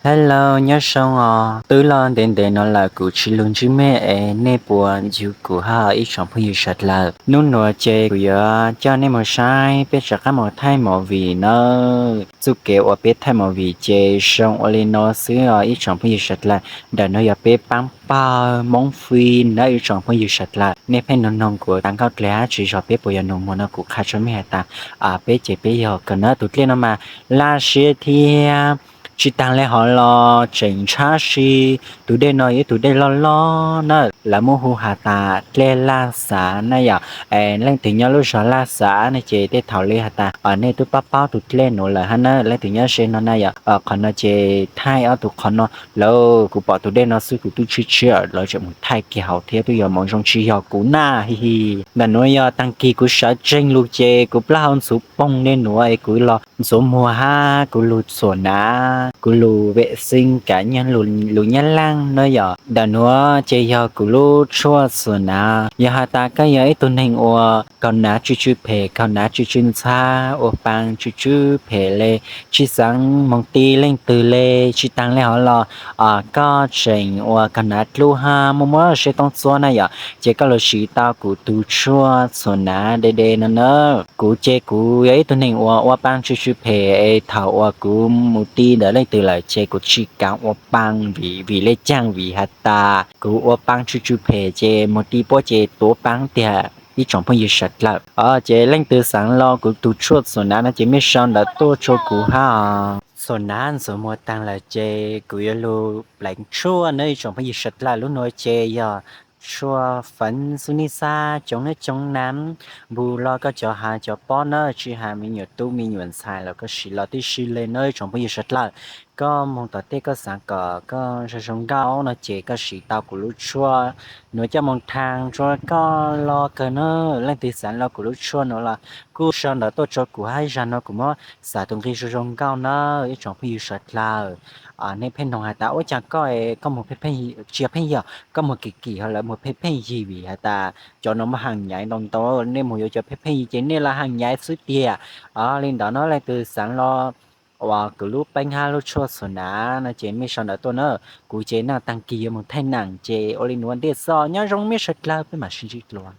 Hello, nyob zoo os. Twb los ntev ntev no lawm kuv tsis lug ntsib mej es nej puas ncu kuv hab ib tsoom phooj ywg sawv dlawg? Nub nuav ces kuv yuav coj nej mus saib peb rov qab mus thaij movie nawb. Txuj kev uas peb thaij movie ces zoo ua li no xwb os ib tsoom phooj ywg sawv dlawg. Ntawm no yog peb paab pawg Moob Fij nawb ib tsoom phooj ywg sawv dlawg. Nej pheej nug nug kuv tas nkauj dleg hab tsis zog peb puas yog nus muag no kuv qha tsua mej has tas peb ces peb yog kawg nawb. Tus dlej no mas laj siab thiab tsis taag le hov los tseem ntshab si. Tus dlej no yog ib tug dlej loj loj na, lawv muab hu has tas dlej Laj Xav na yom. Leej twg nyob lub zog Laj Xav ne ces tej thaum li has tas nej twb paub paub tus dlej nuav lawm hab na. Leej twg nyob ze no na yom, qhov no ces thaij ob tug qhov no lawm. Kuv pom tus dlej no xwb kuv twb tshiab tshiab lawv tseem mus thaij kiag hauv thiab twb yog mus zoo tsis yog kuv na hi hi. Ntawm nuav yog taag kis kuv sawv tsees lug ces kuv plaub hau ntxhuv poog le nuav es kuv los ntxuav muag hab kuv lug txhuam nav, kuv lug vem xeeb kav nyag lug nyab laaj na yom. Ntawm nuav ces yog kuv lub tshuaj txhuam nav. Yog has tas koj yog ib tug neeg uas kaug nav tsw tsw phem, kaug nav tsw tsw ntxhab, ua paa tsw tsw phem le, tsis xaav moog ti leej twg le, tsis taag le hov los koj tseem ua kaug nav dlub hab muaj muab siab toob txhua na yom, ces koj lug siv tau kuv tug tshuaj txhuam nav de de no na. Kuv ces kuv yog ib tug neeg uas ua paa tsw tsw phem es thaum uas kuv mus ti ntawm leej twg lawm ces kuv tsis kaav ua paa vim, vim le caag vim has tas kuv ua paa tsw tsw phem ces mus ti puab ces tuav paa tiag ib tsoom phooj ywg sawv dlawg. Ces leej twg xaav los kuv tug tshuaj txhuam nav no ces mej sau ntawv tuaj tsua kuv hab. Txhuam nav ntxuav muag taag lawm ces kuv yuav lug pleev tshuaj nawb ib tsoom phooj ywg sawv dlawg. Lub nuav ces yog tshuaj feev xub nij xab coob nab coob nab, npug los koj cov has cov pob na, tsis has me nyuam tub me nyuam ntxhais los koj siv los tib si le nawb ib tsoom phooj ywg sawv dlawg. Koj moog tom tej koj xaav kom koj zoo zoo nkauj no ces koj siv tau kuv lub tshuaj nuav coj moog thaag tsua koj los kawg na. Leej twg xaav los kuv lub tshuaj nuav los kuj sau ntawv tuaj tsua kuv hab zag no kuv muab xav tus nqi zoo zoo nkauj na ib tsoom phooj ywg sawv dlawg. Nej pheej nug has tas ua caag koj, koj muag pheej pheej, tsis yog pheej yig, koj muag kim kim ho lawv muag pheej pheej yig vim has tas cov nuav muaj haaj nyaiv ntau ntau, nej muag yuav cov pheej pheej yig ces nej los haaj nyaiv xwb tiag. Li ntawd no leej twg xaav los uas kuv lub peeb hab lub tshuaj txhuam nav no ces mej sau ntawv tuaj na. Kuv ces naj taag kis yuav moog thaij naam ces ua li nuav ntiaj txoj nyob zoo mej sawv dlawg peb maam sib ntsib dlua.